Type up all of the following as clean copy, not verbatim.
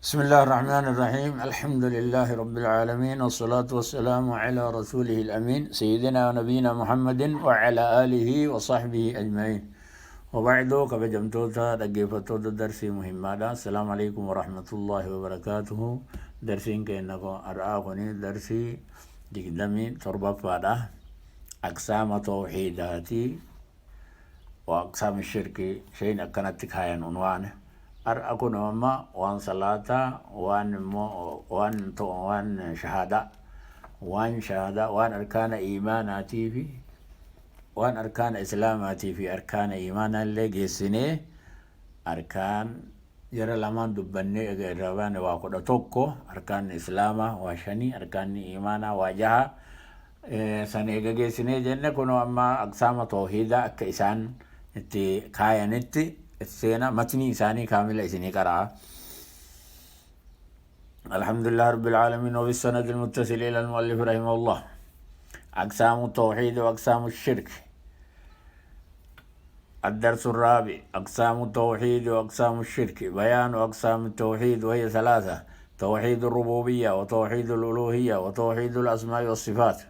بسم الله الرحمن الرحيم، الحمد لله رب العالمين، والصلاة والسلام على رسوله الأمين سيدنا ونبينا محمد وعلى آله وصحبه أجمعين، وبعد. Kabajamtoota dhaggeeffattoota darsii muhimmaadha، السلام عليكم ورحمة الله وبركاته. Darsiin keenya har'aa kuni darsii 27ffaadha. Aqsaama tawxiidaati wa aqsaam shirki shayin akkanatti kaayan unwaane. Har'a kun amma waan salaataa, waan immoo waan shahaadaa, waan shahaadaa, waan arkaana iimaanaatii fi waan arkaana islaamaatii fi arkaana iimaanaa illee geessinee, arkaan jara lamaan dubbannee egaa irraa baane. Waa 11: arkaanni islaamaa waa shanii, arkaanni iimaanaa waa jaha. San eega geessinee jenne, kunoo amma aqsaama tawhiidaa akka isaan itti kaayanitti seena. Matnii isaanii kaamila isinii qara'a. الحمد لله رب العالمين، وبالسند المتصل إلى المؤلف رحمه الله: أقسام التوحيد وأقسام الشرك. الدرس الرابع: أقسام التوحيد وأقسام الشرك. بيان أقسام التوحيد، وهي ثلاثة: توحيد الربوبية، وتوحيد الألوهية، وتوحيد الأسماء والصفات.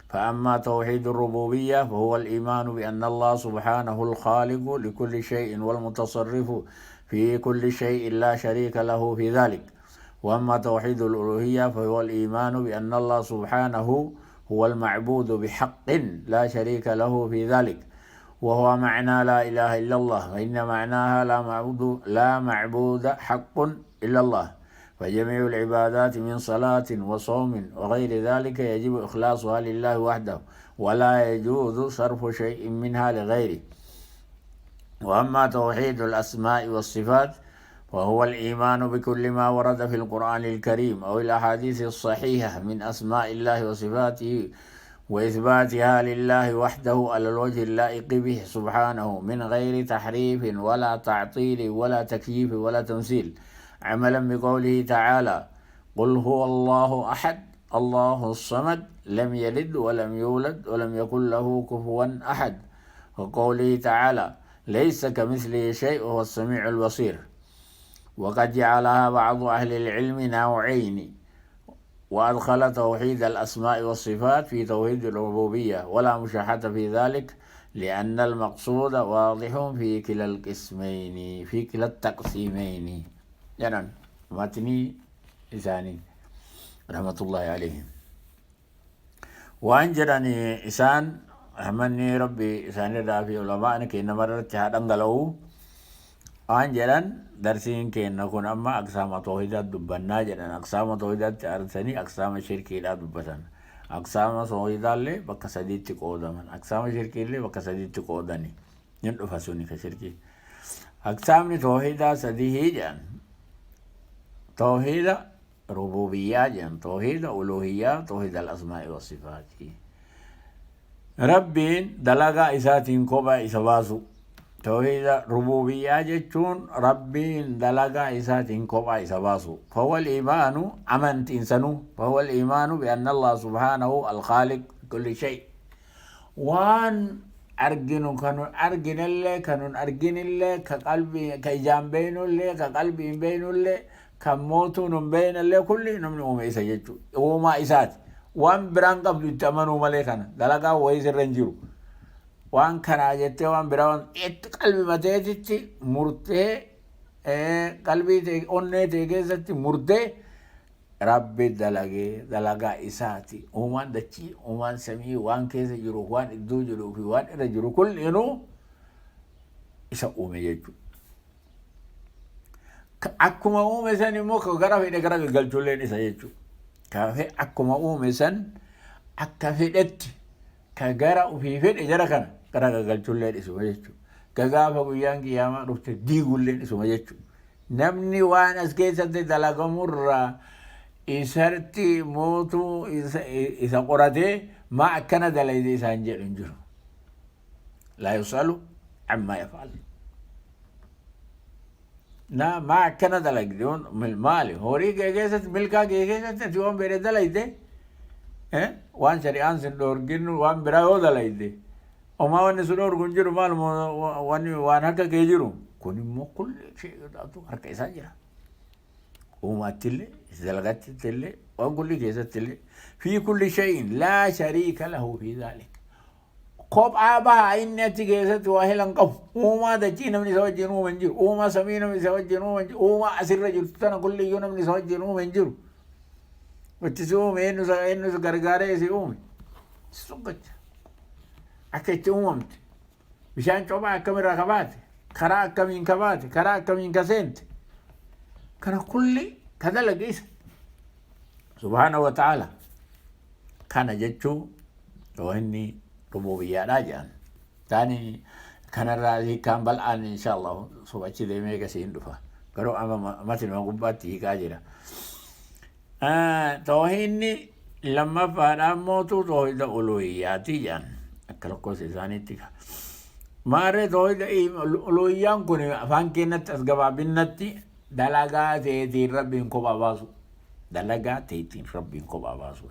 فأما توحيد الربوبية فهو الإيمان بأن الله سبحانه الخالق لكل شيء والمتصرف في كل شيء، لا شريك له في ذلك. وأما توحيد الألوهية فهو الإيمان بأن الله سبحانه هو المعبود بحق، لا شريك له في ذلك، وهو معنى لا إله إلا الله، فإن معناها لا معبود، لا معبود حق إلا الله. فجميع العبادات من صلاة وصوم وغير ذلك يجب إخلاصها لله وحده، ولا يجوز صرف شيء منها لغيره. وأما توحيد الأسماء والصفات وهو الإيمان بكل ما ورد في القرآن الكريم أو الأحاديث الصحيحة من أسماء الله وصفاته، وإثباتها لله وحده على الوجه اللائق به سبحانه، من غير تحريف ولا تعطيل ولا تكييف ولا تمثيل، عملا بقوله تعالى: قل هو الله أحد، الله الصمد، لم يلد ولم يولد ولم يكن له كفوا أحد، وقوله تعالى: ليس كمثله شيء وهو السميع البصير. وقد جعلها بعض أهل العلم نوعين، وأدخل توحيد الأسماء والصفات في توحيد الربوبية، ولا مشاحة في ذلك، لأن المقصود واضح في كلا القسمين، في كلا التقسيمين. يعني matnii isaanii رحمة الله عليهم waan jedhani isaan, rahmanni Rabbi isaanirraa fi ulamaan keenya marratti haa dhangala'u. Waan jedhan, darsiin keenya kun amma aqsaama tawhiidaa dubbannaa jedhan. Aqsaama tawhiidaatti arsanii aqsaama shirkiidhaa dubbatan. Aqsaama tawhiidaallee bakka sadiitti qoodaman, aqsaama shirkiillee bakka sadiitti qoodani. Nin dhufa suni ka shirkii. Aqsaamni tawhiidaa sadihii jedhan: tawhiida rububiyyaa jedhan, tawhiida uluhiyyaa, tawhiida al-asmaa'i wasifaati. Rabbiin dalagaa isaatiin kophaa isa baasu. Tawhiida rububiyyaa jechuun Rabbiin dalagaa isaatiin kophaa isa baasu. فهو الإيمان amantiin sanuu فهو الإيمان بأن الله سبحانه الخالق كل شيء. Waan arginu, kanun arginillee, kanun arginillee, ka qalbii ka ijaan beeynullee, ka qalbii hin beeynullee, kan mootuun hin beeynillee, kulli namni uume isa jechuudha. Uumaa isaati. Waan biraan qabdu itti amanuu malee kana dalagaa wayii sirra hin jiru. Waan kanaa jettee waan biraa waan itti qalbii mateetitti murtee, qalbii ta'e onnee ta'e keessatti murtee, Rabbi dalagee, dalagaa isaati. Uumaan dachii, uumaan samii, waan keessa jiru, waan iddoo jiruu fi waan irra jiru kullinuu isa uume jechuudha. Akkuma uume san immoo ka gara fedhe gara galchulleen isa jechuudha. Ka akkuma uume san akka fedhetti ka gara ofii fedhe jara kana gara galchulleen isuma jechuudha. Ka gaafa guyyaan qiyaamaa dhufte diigulleen isuma jechuudha. Namni waan as keessatti dalagamurraa isatti mootuu isa qoratee maa akkana dalayde isaan jedhu hin jiru. لا يسأل عما يفعل. Na maa akkana dalagde maali? Horii kee keessatti, milkaa kee keessatti ati waan fedhe dalayde, waan shari'aan sin dhoorgin waan biraa yoo dalayde, homaa wanni sun dhoorgu hin jiru. Maaluma wanni waan harka kee jiru kun immoo kulli harka isaa jira. Uumaattillee, dalagaattillee, waan kulli keessattillee, fi kulli shay'in laa shariika lahu fi dhaalik. Kophaa baha inni achi keessatti waa hilan qabu. Uumaa dachii namni isa wajjin uume hin jiru. Uumaa samii namni isa wajjin uume hin jiru. Uumaa asirra jirtu tana kulliyyuu namni isa wajjin uume hin jiru. Itti si uume eenyu si gargaaree si uume. Si tokkocha. Akka itti uumamte. Bishaan cophaa akkamirraa ka baate. Karaa akkamiin ka baate. Karaa akkamiin ka seente. Kana kulli ka dalage isa. Subhaanahu wa ta'ala. Kana jechuun toohinni rububiyyaadhaa jedhan. Taani kanarraa hiikkaan bal'aan insha Allah sobachi deemee gasii hin dhufa. Garuu amma matinuma gubbaatti hiikaa jira. Toohinni lammaffaadhaan mootuu toohida uluhiyyaati jedhan akka lakkoofsa isaaniitti. Maarree toohida uluhiyyaan kun afaan keenyatti as gabaabinnatti dalagaa teetiin Rabbiin kophaa baasu. Dalagaa teetiin Rabbiin kophaa baasu.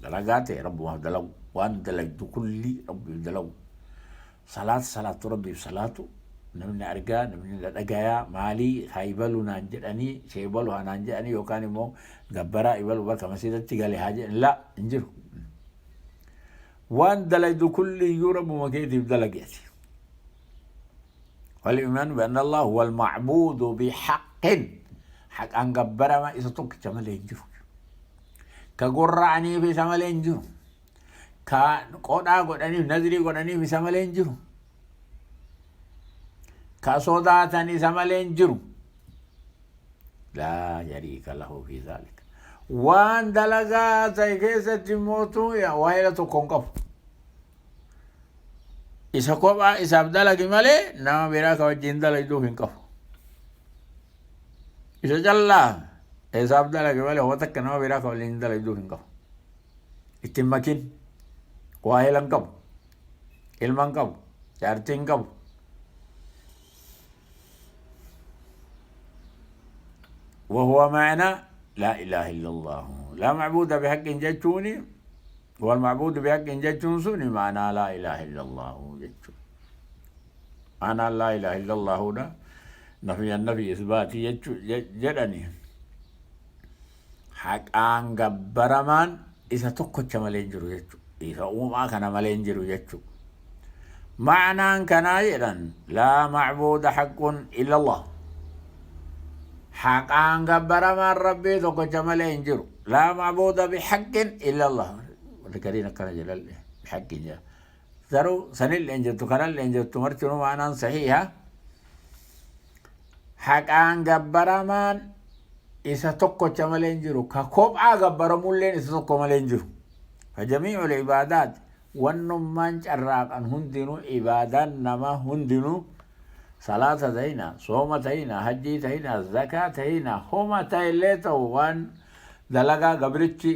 Dalagaa ta'e Rabbumaaf dalagu. Waan dalagdu kulli Rabbiif dalagu. Salaata salaattu Rabbiif salaatu. Namni argaa, namni na dhagayaa, maalii haa ibalu naan jedhanii, ishee ibalu haa naan jedhanii yookaan immoo gabbaraa ibalu bakka masiidatti gale haa jedhan la hin jiru. Waan dalagdu kulliyyuu Rabbuma keetiif dalagi ati. Wal-iimaanu bi anna Allah huwa al-ma'buudu bihaqqin. Haqaan gabbarama isa tokkicha malee hin jiru. Ka gorra'aniif isa malee hin jiru. Ka qodhaa godhaniif nazrii godhaniif isa malee hin jiru. Ka sodaatan isa malee hin jiru. Laa shariika lahu fi dhaalika. Waan dalagaa ta'e keessatti mootuu waa'ee tokko hin qabu. Isa kophaa isaaf dalagi malee nama biraa ka wajjin dalagduuf hin qabu. Isa callaa isaaf dalagi malee homa takka nama biraa ka waliin dalagduuf hin qabu. Itti hin makin. Waahila hin qabu. Ilma hin qabu. Jaartii hin qabu. وهو معنى لا إله إلا الله لا معبود بحق جتوني هو المعبود بحق جتون سوني معنى لا إله إلا الله جتون معنى لا إله إلا الله ده نفي النفي إثبات جدني haqaan gabbaramaan isa tokkocha malee hin jiru jechuudha. Isa uumaa kana malee hin jiru jechuudha. Ma'anaan kanaa jedhan laa ma'buuda haqqun illallah. Haqaan gabbaramaan Rabbii tokkocha malee hin jiru. Laa ma'buuda bihaqqin illallah. Warri gariin akkana jedhallee bihaqqin jedha. Garuu sanillee hin jettu kanallee hin jettu martinuu ma'anaan sahiha. Haqaan gabbaramaan isa tokkocha malee hin jiru. Ka kophaa gabbaramulleen isa tokko malee hin jiru. Fajamii'ul ibaadaat wannummaan carraaqan hundinuu ibaadaan namaa hundinuu salaata tahina, sooma tahina, hajjii tahina, zakaa tahina, homa ta'ellee ta'u waan dalagaa gabrichi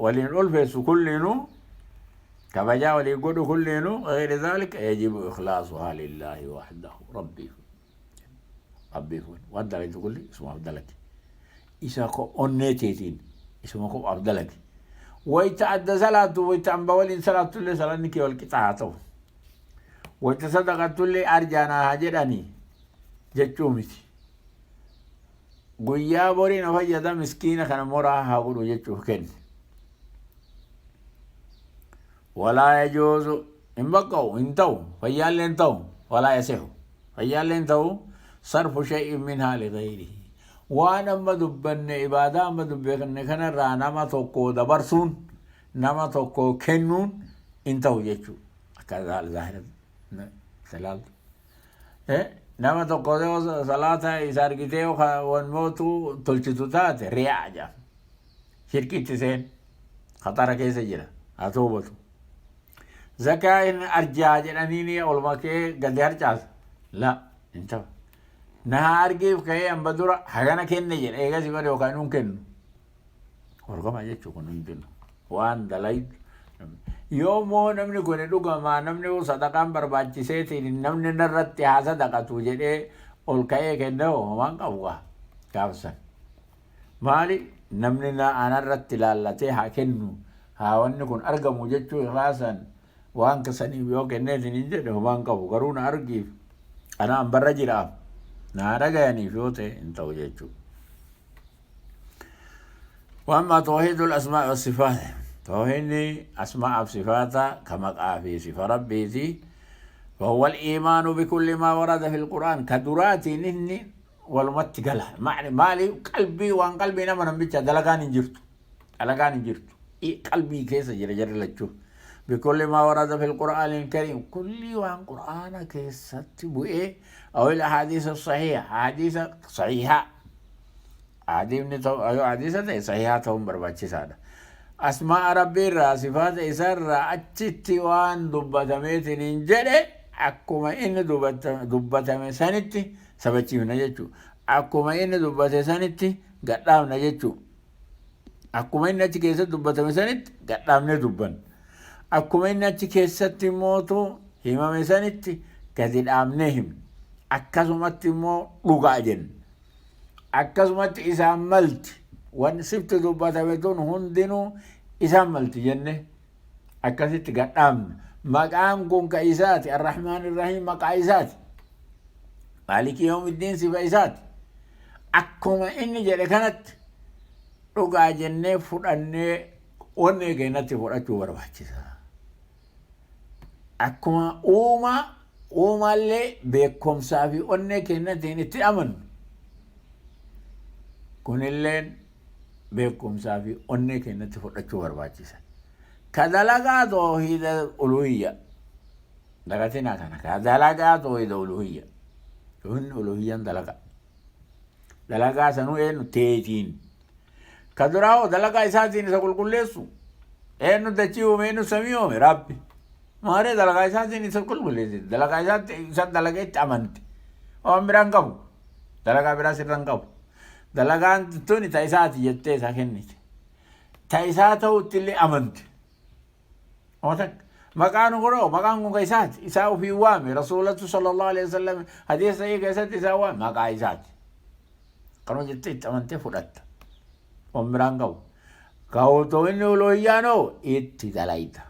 waliin ulfeessu kullinuu kabajaa walii godhu kullinuu gayri dhaalika yajibu ikhlaasuhaa lillaahi wahdahu rabbiif rabbiif waan dalagdu kulli isumaaf dalagi isa onnee teetiin isuma kophaaf dalagi wayta adda salaattu wayta amba waliin salaattullee salaanni kee wal qixa haa ta'u wayta sadaqattullee arjaanaa haa jedhanii jechuu miti guyyaa borii na fayyada miskiina kana moraa haa godhu jechuuf kenne walaa yajuuzu hin baqqa'u hin ta'u fayyaallee hin ta'u walaa yasihu fayyaallee hin ta'u sarfu shay'in minhaa ligayrihi waan amma dubbanne ibaadaa amma dubbanne kanarraa nama tokko dabarsuun nama tokko kennuun hin ta'u jechuu akka zaahira ilaaltu nama tokko yoo salaata isa argitee yoo wan mootu tolchitu taate riyaa jedhama shirkiitti seen khaxara keessa jira haa toobatu zakaa hin arjaa jedhanii olma kee gadi harcaasa la hin ta'u na haa argeef ka'ee hamba dura hagana kenne jedha eegasi bari yookaan hin kennu horgama jechuu kun hundinuu waan dalaydu yoo immoo namni kun dhugamaa namni kun sadaqaan barbaachiseetiin namni narratti haa sadaqatu jedhee ol ka'ee kenne hoo homaan qabu gaa gaafsan maali namni na anarratti laallatee haa kennu haa wanni kun argamu jechuu ikhlaasan waan kasaniif yoo kenneetiin hin jedhe homaan qabu garuu na argiif ana ambarra jiraaf na haa dhagayaniif yoo ta'e hin ta'u jechuudha. وأما توحيد الأسماء والصفات، توحيد أسماء صفات كما في صفة ربي، فهو الإيمان بكل ما ورد في القرآن كدراتي نهني والمت قالها معني مالي قلبي وان قلبي نما نمبتش دلقان جرت، دلقان جرت قلبي كيس جرى جرى لتشوف بكل ما ورد في القرآن الكريم، كل وان قرآن كيس إيه أو الأحاديث الصحيحة، حديث صحيحة حديث صحيحة تهم برباتشي. أسماء ربي الرا صفات إسر أتشتي وان دبتميتين إنجلي akkuma inni dubbatame sanitti sabachiifna jechuu, akkuma inni dubbate sanitti gadhaabna jechuu, akkuma inni achi keessatti dubbatame sanitti gadhaabnee dubbanna, akkuma inni achi keessatti mootu himame sanitti gadi dhaabnee himna, akkasumatti immoo dhugaa jenna, akkasumatti isaan malti, wanni sifti dubbatame tun hundinuu isaan malti jenne akkasitti gadhaabna. Maqaan kun ka isaati, Arrahmaan Irrahiim maqaa isaati, Maaliki Yawmiddiin sifa isaati, akkuma inni jedhe kanatti dhugaa jennee fudhannee onnee keenyatti fudhachuu barbaachisa. Akkuma uumaa uumaallee beekumsaa fi onnee keenyatiin itti amannu, kunilleen beekumsaa fi onnee keenyatti fudhachuu barbaachisa. Ka dalagaa toohida uluhiyya dagatinaa kana, ka dalagaa toohida uluhiyya, toohidni uluhiyyaan dalagaa, dalagaa sanuu eenyu teetiin, ka duraa hoo dalagaa isaatiin isa qulqulleessu, eenyu dachii uume, eenyu samii uume? Rabbi. Maaree dalagaa isaatiin isa qulqulleesse, dalagaa isaatti isa dalagee itti amante, waan biraan qabu, dalagaa biraa sirra hin qabu, dalagaan tuni ta isaati jettee isa kennite, ta isaa ta'utti illee amante. Maqaan kun, maqaan kun ka isaati, isaa ofii waame, rasuulatu sallallahu alaihi wasallam hadiisa sahih keessatti isaa waame, maqaa isaati kanuma jettee itti amantee fudhatta, waan biraan qabu. Ka inni uluhiyyaanoo itti dalayta,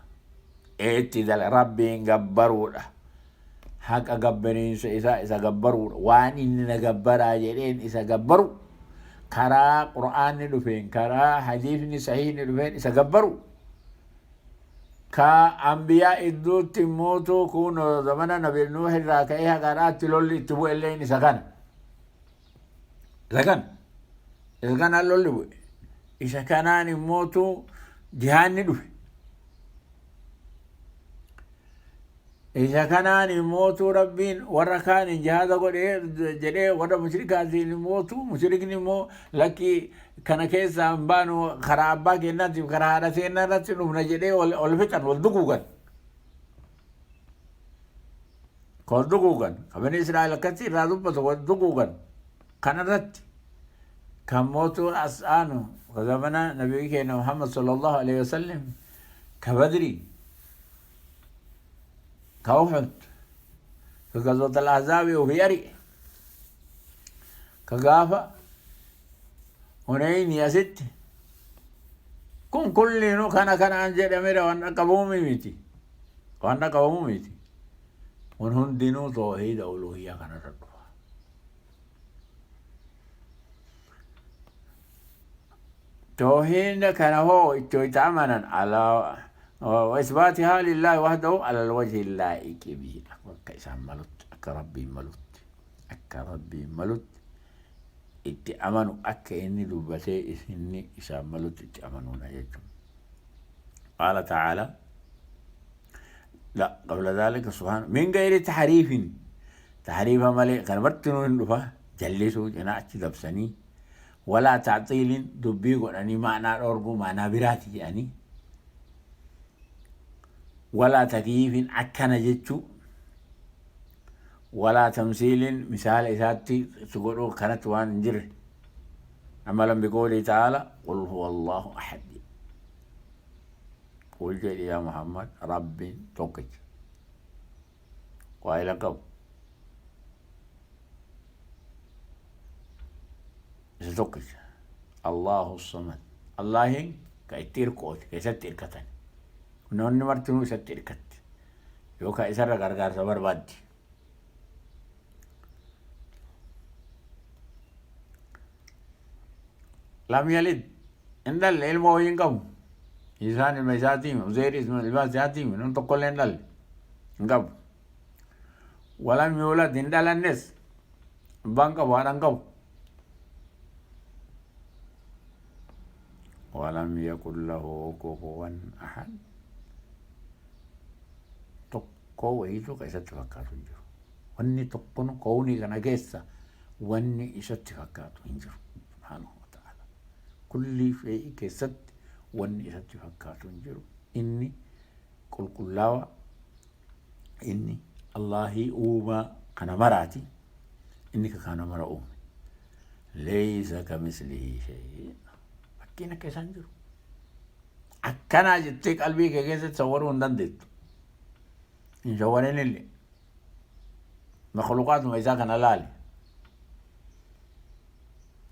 itti dala rabbiin gabbaruudha, haqa gabbariinsa isaa isa gabbaruudha, waan inni na gabbaraa jedheen isa gabbaru, karaa qur'aanni dhufeen, karaa hadiisni sahiihni dhufeen isa gabbaru. Ka ambiyaa idduutti mootuu kun zamana nabi Nuuh irraa ka'ee haqaadhaatti lolli itti bu'e illeen isa kana, isa kana, isa kanaan lolli bu'e, isa kanaan immootu jihaanni dhufe, isa kanaan immootu rabbiin warra kaaniin jihaada godhee jedhee, warra mushrikaatiin immootu mushrikni immoo lakkii kana keessaa hin baanu, karaa abbaa keenyaatiif karaa haadha keenyaa irratti dhufna jedhee wal fixan, wal duguugan, wal duguugan. Qabani Israa'el akkatti irraa dubbatu, wal duguugan. Kanarratti kan mootuu as aanu zamana nabii keenya Muhammad sallallahu alaihi wasallam, ka Badrii, ka Uhud, ka Gazwat al-Ahzaabi ofii ari'e, ka gaafa Hunayni asitti kun kulliinuu kana kanaan jedhamedha. Waan dhaqqabamuu miti, waan dhaqqabamuu miti. Kun hundinuu toohiida uluhiyyaa kanarra dhufa. Toohiida kana hoo itti itti amanan ala وإثباتها لله وحده على الوجه اللائق به، akka isaan malutti, akka rabbiin malutti, akka rabbiin malutti itti amanu, akka inni dubbatee inni isaan malutti itti amanuudha jechuudha. قال تعالى، لا، قبل ذلك سبحانه من غير تحريف، تحريف مالي كان مرتنو هندفا جلسوا جناح دبسني، ولا تعطيل دبي قراني معنى أرجو معنى براتي يعني، ولا تكييف أكن جتشو، ولا تمثيل مثال إساتي تقولوا كانت وان جر، عملا بقوله تعالى قل هو الله أحد، قل جل يا محمد رب توكج وإلى قو توكج الله الصمد، الله كيتير كوت كيست إركتن نون مرتنو ست إركت يوكا إسر غرغر صبر بادي. لم يلد Hin dhalle, ilma wayii hin qabu. Isaan ilma isaatii miti, Uzeyri ilma isaatii miti, namni tokkollee hin dhalle. Hin qabu. Walam yuulad hin dhalannes. Abbaan qabu, haadha hin qabu. Walam yakun lahu kufuwan ahad. Tokko wayiitu ka isatti fakkaatu hin jiru. Wanni tokkon kownii kana keessa wanni isatti fakkaatu hin jiru. Subhaanahu wa ta'ala. Kullii fe'ii keessatti wanni isatti fakkaatu hin jiru. Inni qulqullaawa, inni Allaahii uumaa kana maraati. Inni ka kana mara uume. Leeysa kamislihi shay. Fakkiin akka isaan jiru. Akkanaa jettee qalbii kee keessatti sawwaruu hin dandeettu. Hin sawwarin illee. Makhluuqaatuma isaa kana laali.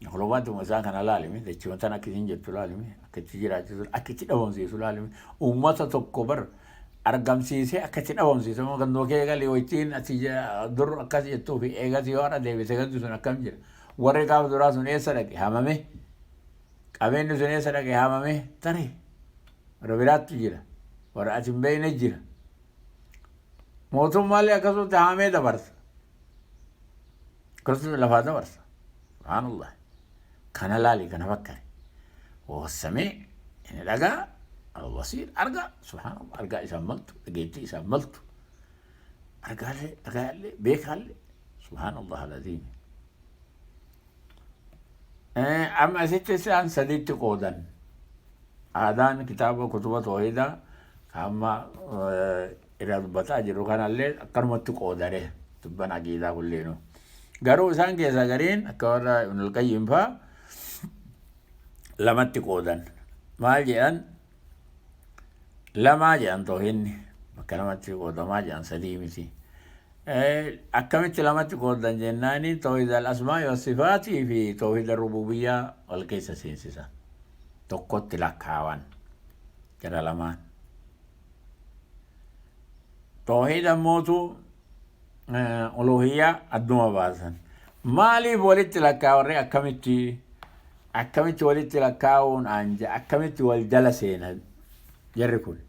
Makhluuqaatuma isaa kana laali mee dachii tan akka isin jettu laali mee akka itti jiraachisu akka itti dhabamsiisu laali mee uummata tokko bar argamsiisee akka itti dhabamsiisu amma ganduma kee galii waytiin ati dur akkas jettuu fi eegas yoo har'a deebite gandi sun akkam jira warri gaafa duraa sun eessa dhaqe hamame qabeenyi sun eessa dhaqe hamame tarii warra biraattu jira warra ati hin beekne jira mootummaallee akkasumatti haamee dabarsa. Akkasumatti lafaa dabarsa. Subhaanallah. Kana laali kana fakkare. Wasamee inni dhagaa albasiir argaa subhaanallah argaa isaan maltu dhageettii isaan maltu argaallee dhagaallee beekaallee subhaanallah alazim. Amma asitti isaan sadiitti qoodan. Aadaan kitaaba kutuba toohidaa amma irraa dubbataa jiru kanallee akkanumatti qoodare dubban aqiidaa kulliinuu. Garuu isaan keessaa gariin akka warra Ibnul Qayyim faa lamatti qoodan. Maal jedhan? Lamaa jedhan toohinni bakka lamatti qoodamaa jedhan sadii miti. Akkamitti lamatti qooddan jennaani toohida al-asmaa'i wa sifaatii fi toohida rububiyyaa wal keessa seensisan. Tokkotti lakkaawan jara lamaan. Toohida mootu uluhiyyaa adduma baasan. Maaliif walitti lakkaawarree akkamitti akkamitti walitti lakkaa'uun anja akkamitti wal jala seena jarri kun.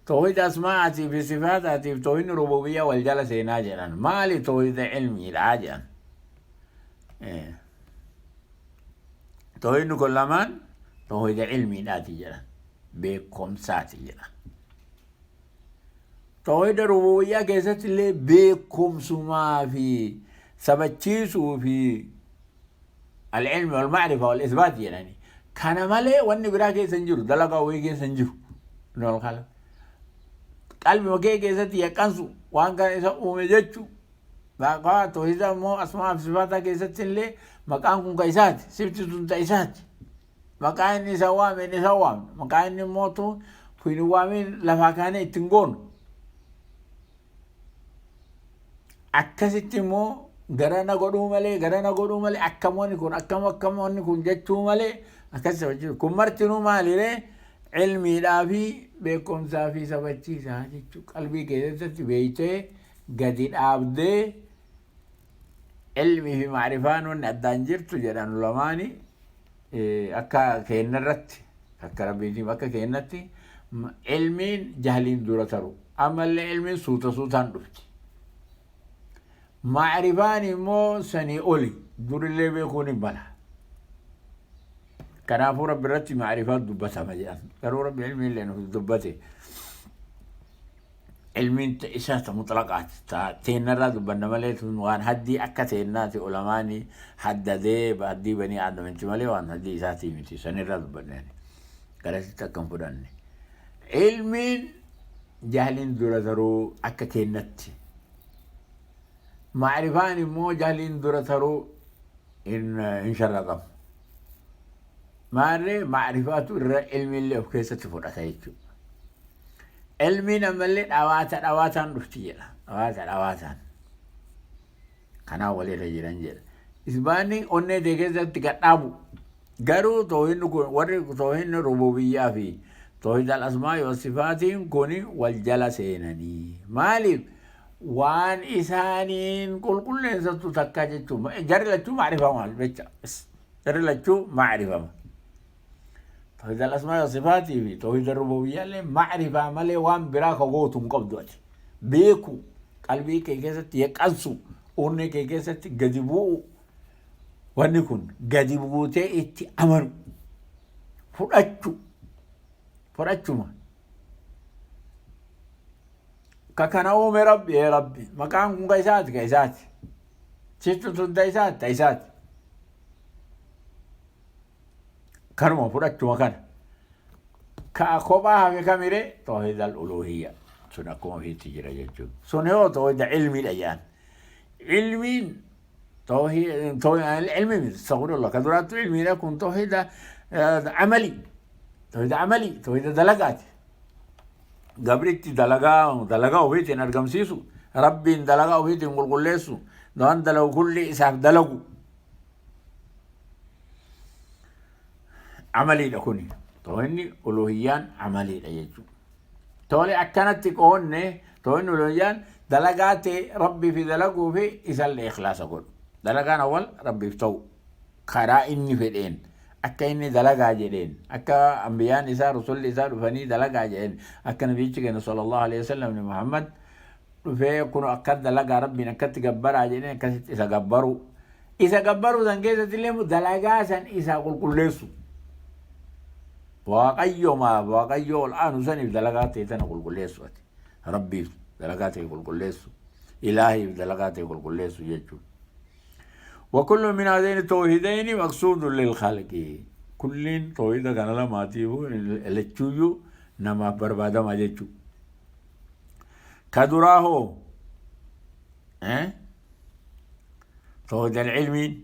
Toohida asmaa'aatii fi sifaataatiif toohidni rububiyyaa wal jala seenaa jedhan. Maali toohida ilmiidha jedhan. Toohidni kun lamaan toohida ilmiidhaati jedhan. Beekumsaati jedhan. Toohida rububiyyaa keessatti illee beekumsumaa fi sabachiisuu fi al-ilmi wal ma'rifa wal isbaat jedhani. Kana malee wanni biraa keessa hin jiru, dalagaa wayii keessa hin jiru. Wal kala. Qalbima kee keessatti yaqqansu waan kana isa uume jechu. Maqaa toohida immoo asmaa fi sifaataa keessatti illee maqaan kun ka isaati, sifti sun ta isaati. Maqaa inni isa waame inni isa waamne. Maqaa inni immoo tu hin waamin lafaa kaanee ittiin goonu. Akkasitti immoo garana godhuu malee garana godhuu malee akkam wanni kun akkam akkam wanni kun jechuu malee akkas sabachiisu. Kun martinuu maaliree ilmiidhaa fi beekumsaa fi sabachiisaa jechuudha. Qalbii keessatti beektee gadi dhaabdee ilmii fi maarifaan wanni addaan jirtu jedhan ulamaani akka keennarratti akka rabbiitiin akka keennatti ilmiin jahliin dura taru ammallee ilmiin suuta suutaan dhufti. Maarifaan immoo sanii oli durillee beekuun hin mala. Kanaafuu rabbi irratti maarifaan dubbatama jedhan. Garuu rabbi ilmiin illee nuuf dubbate. Ilmiin isaa ta mutlaqaati. Ta teennarraa dubbanna malee tun waan haddii akka teennaati ulamaani haddadee haddii banii aadamitti malee waan haddii isaatii miti. Sanirraa dubbanne. Garasitti akka hin fudhanne. Ilmiin jahliin dura taruu akka keennatti. Maarifaan immoo jahliin dura taruu hin sharraqamu. Maarree maarifaatu irra ilmiillee of keessatti fudhata jechuudha. Ilmiin ammallee dhawaata dhawaataan dhufti jedha. Dhawaata dhawaataan. Kanaan walirra jiran jedha. Isbaanni onnee tee keessatti gad dhaabu. Garuu toohinni kun warri toohinni rububiyyaa fi toohid al-asmaa'i wa sifaatiin kun wal jala seenanii. Maaliif? Waan isaaniin qulqulleessattu takka jechuun jarri lachuu maarifama jecha. Jarri lachuu maarifama. Tawhiid al-asmaa wa sifaatii fi tawhiid al-rububiyyah illee ma'rifaa malee waan biraa ka gootu hin qabdu ati. Beeku, qalbii kee keessatti yaqqansu, onnee kee keessatti gadi bu'u. Wanni kun gadi buutee itti amanu, fudhachu, fudhachuma. Ka kana uume Rabbi, ee Rabbi. Maqaan kun ka isaati, ka isaati. Sitti tun ta isaati, ta isaati. Kanuma fudhachuma kana. Ka kophaa hafe kamire tawhiid al-uluhiyya. Sun akkuma ofiitti jira jechuudha. Sun yoo tawhiida ilmiidha jedhan. Ilmiin tawhiid ilmi miti astaghfirullah ka duraattu ilmiidha kun tawhiida amali. Tawhiida amali tawhiida dalagaati. Gabritti dalagaa dalagaa ofiitiin argamsiisu Rabbiin dalagaa ofiitiin qulqulleessu waan dalagu kulli isaaf dalagu. Amaliidha kuni. Tawhiidni uluhiyyaan amaliidha jechuudha. Tole akkanatti qoonne tawhiidni uluhiyyaan dalagaa ta'e Rabbii fi dalaguu fi isallee ikhlaasa godhu. Dalagaan awwal Rabbiif ta'u karaa inni fedheen akka inni dalagaa jedheen akka ambiyaan isaa rusulli isaa dhufanii dalagaa jedheen akka nabiyyichi keenya sallallahu alaihi wasallam Muhammad dhufee kun akka dalagaa Rabbiin akkatti gabbaraa jedheen akkasitti isa gabbaruu. Isa gabbaruu san keessatti illee dalagaa san isaa qulqulleessu. Waaqayyomaaf Waaqayyo ol aanu saniif dalagaa ta'e tana qulqulleessu ati. Rabbiif dalagaa ta'e qulqulleessu. Ilaahiif dalagaa ta'e qulqulleessu jechuudha. وكل من هذين التوحيدين مقصود للخلق كل توحيد كان لما تيفو لتشويو نما بربادا ما جيتشو كدراهو اه؟ توحيد العلم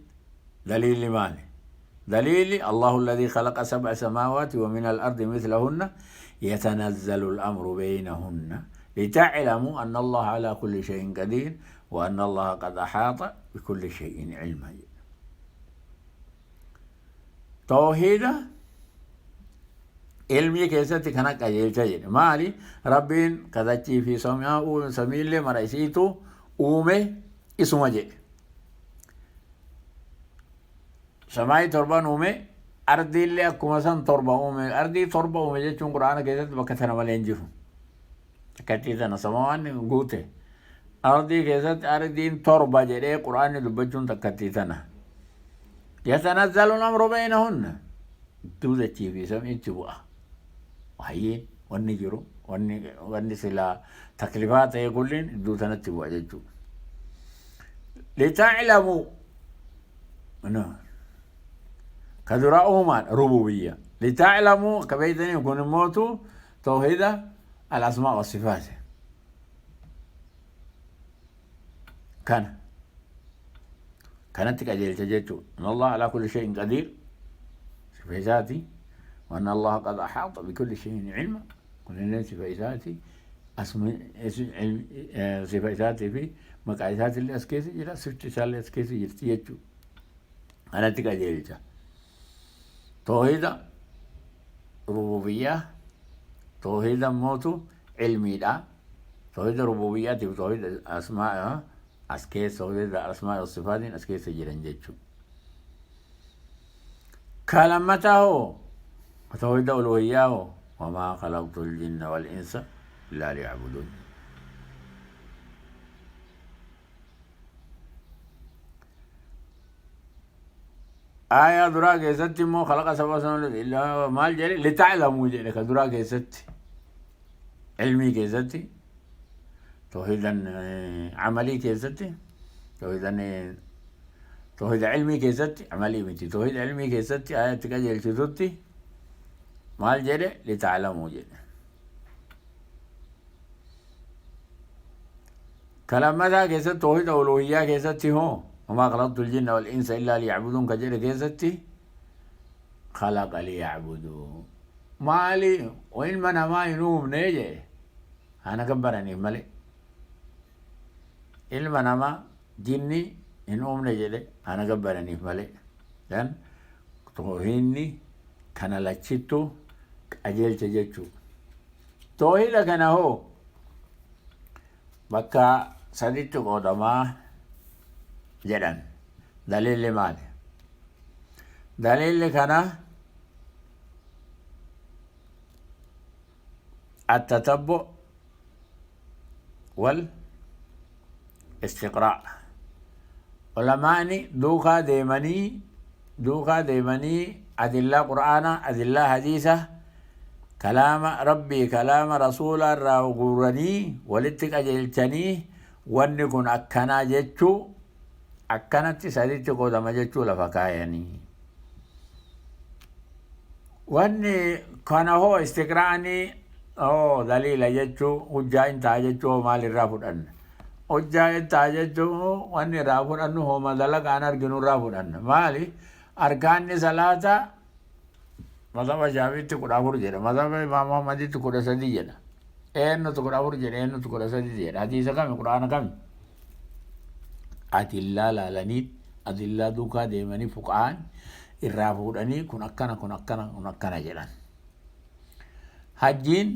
دليل مالي دليل الله الذي خلق سبع سماوات ومن الأرض مثلهن يتنزل الأمر بينهن لتعلموا أن الله على كل شيء قدير وأن الله قد أحاط بكل شيء علما. توحيد ilmii keessatti kana qajeelcha jedhe. Maali? Rabbiin kadachii fi samiillee mara isiitu uume isuma jedhe. Samaayii torban uume, ardiillee akkuma san torba uume. Ardii torba uume jechuun Qur'aana keessatti bakka tana malee hin jiru. Akkatti tana samawaan guute. Ardii keessatti ardiin torba jedhee Qur'aanni dubbachuun takkattii tana. Yatanazzalu al-amru baynahunna. Gidduu dachii fi samiitti bu'a. Wahyiin wanni jiru wanni wanni silaa taklifaa ta'e kulliin iddoo tanatti bu'a jechuudha. Lita'lamu no. Ka dura uumaan rububiyya. Lita'lamu akka beektanii kun immootu tawhiida al-asmaa wa sifaat. Kana kanatti qajeelcha jechuudha. Inna Allah alaa kulli shay'in qadiir sifa isaati. Wa anna Allah qad ahaata bi kulli shay'in ilma kunillee sifa isaati. Asmi sifa isaatii fi maqaa isaatillee as keessa jira, sifti isaallee as keessa jirti jechuudha. Kanatti qajeelcha. Toohida rububiyyaa, toohida mootu ilmiidha. Toohida rububiyyaatiif toohida asmaa as keessa, toohida asmaa wa sifaatiin as keessa jiran jechuudha. Ka lammataa hoo toohida uluhiyyaa hoo wamaa khalaqtul jinna wal insa illaa liya'buduun. Aayaa duraa keessatti immoo khalaqa saba sana maal jedhe? Lita'lamuu jedhe. Ka duraa keessatti ilmii keessatti toohidan amalii keessatti toohidan toohida ilmii keessatti amalii miti toohida ilmii keessatti aayaa itti qajeelchitutti maal jedhe? Lita'lamuu jedhe. Ka lammataa keessatti toohida uluhiyyaa keessatti hoo wamaa khalaqtul jinna wal insa illaa liya'buduun ka jedhe keessatti khalaqa liya'buduu maali ilma namaa hin uumne jedhe ana gabbaraniif malee ilma namaa jinni hin uumne jedhe ana gabbaraniif malee. Dan toohiinni kana lachittu qajeelcha jechuu. Toohida kana hoo bakka saditti qoodamaa jedhan. Daliilli maali? Daliilli kana Attatabbu wal istiqraa. Ulamaani duukaa deemanii duukaa deemanii adillaa qur'aanaa, adillaa hadiisa, kalaama rabbii, kalaama rasuulaa irraa guuranii walitti qajeelchanii wanni kun akkanaa jechuu akkanatti saditti qoodama jechuu lafa kaayanii. Wanni kana hoo istiqraa'anii hoo daliila jechuu hujjaa hin ta'a jechuu hoo maal irraa fudhanna? Hujjaa hin ta'a jechuu wanni irraa fudhannu hooma dalagaan arginu irraa fudhanna. Maali? Arkaanni salaata mazhaba Shaafiitti 14 jedha. Mazhaba Imaam Ahmaditti 13 jedha. Eenyutu 14 jedha? Eenyutu 13 jedha? Hadiisa kami? Qur'aana kami? Adillaa laalanii adillaa duukaa deemanii fuqahaan irraa fuudhanii kun akkana kun akkana kun akkana jedhan. Hajjiin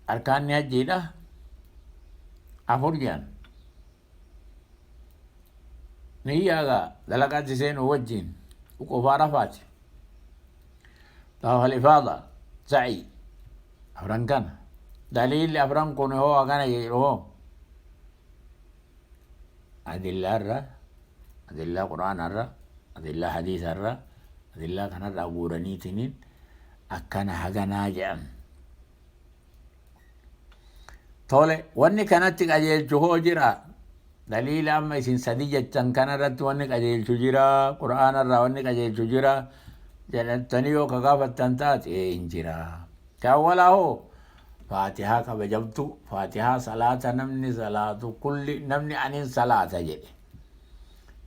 arkaanni hajjiidha afur jedhan. Niyyaagaa dalagaatti seenuu wajjin wuquuf arafaati. Xawaafal ifaada sa'ii afran kana. Daliilli afran kun hoo akkana jedhu hoo adillaa irra adillaa qur'aana irra adillaa hadiisa irra adillaa kanarraa guuraniitiniin akkana haganaa jedhan. Tole, wanni kanatti qajeelchu hoo jira? Daliila amma isin sadi jettan kanarratti wanni qajeelchu jira, Qur'aana irraa wanni qajeelchu jira jedhattanii yoo ka gaafattan taate ee hin jira. Ka awwalaa hoo Faatihaa kabajamtu, Faatihaa salaata namni salaatu kulli namni anin salaata jedhe.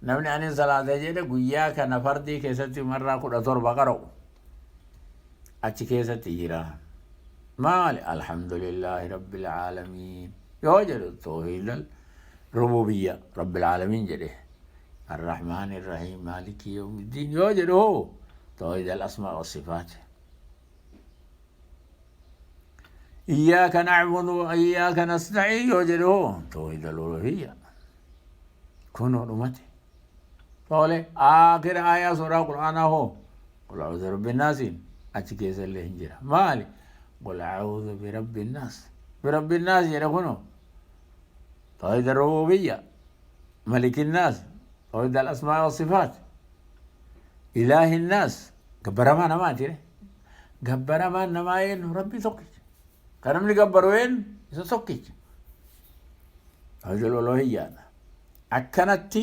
Namni anin salaata jedhe guyyaa kana fardii keessatti marraa 17 qara'u. Achi keessatti jira. Maali? Alhamdulillaahi Rabbil Aalamiin yoo jedhu toohiidal rububiyya Rabbil Aalamiin jedhe. Arrahmaan Irrahiim Maaliki Yawmiddiin yoo jedhu hoo toohiidal asmaa wa sifaat. Iyyaaka na'budu wa iyyaaka nasta'iin yoo jedhu hoo toohiidal uluhiyya. Kunoo dhumate. Tole aakhira aayaa suuraa Qur'aanaa hoo qul a'uudhu birabbi naasiin achi keessa illee hin jira. Maali? Qul a'uudhu birabbi naas. Birabbi naas jedhe kunoo. Tawhid rububiyya. Maliki naas. Tawhid al-asmaa wa sifaat. Ilaahi naas. Gabbaramaa namaati. Gabbaramaan namaa eenyu? Rabbii tokkicha. Kan namni gabbaru eenyu? Isa tokkicha. Tawhid al-uluhiyyaadha. Akkanatti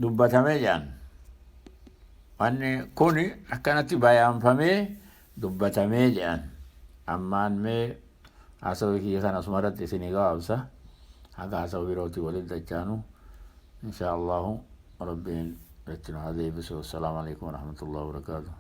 dubbatamee jedhan. Wanni kun akkanatti bayaanfamee dubbatamee jedhan. Ammaan mee haasawa kiyya kana asuma irratti isinii gabaabsa. Haga haasawa birootii walitti dachaanu. Inshaa Allahu Rabbiin itti nu haa deebisu. Assalaamu alaikum warahmatullahi wabarakaatuh.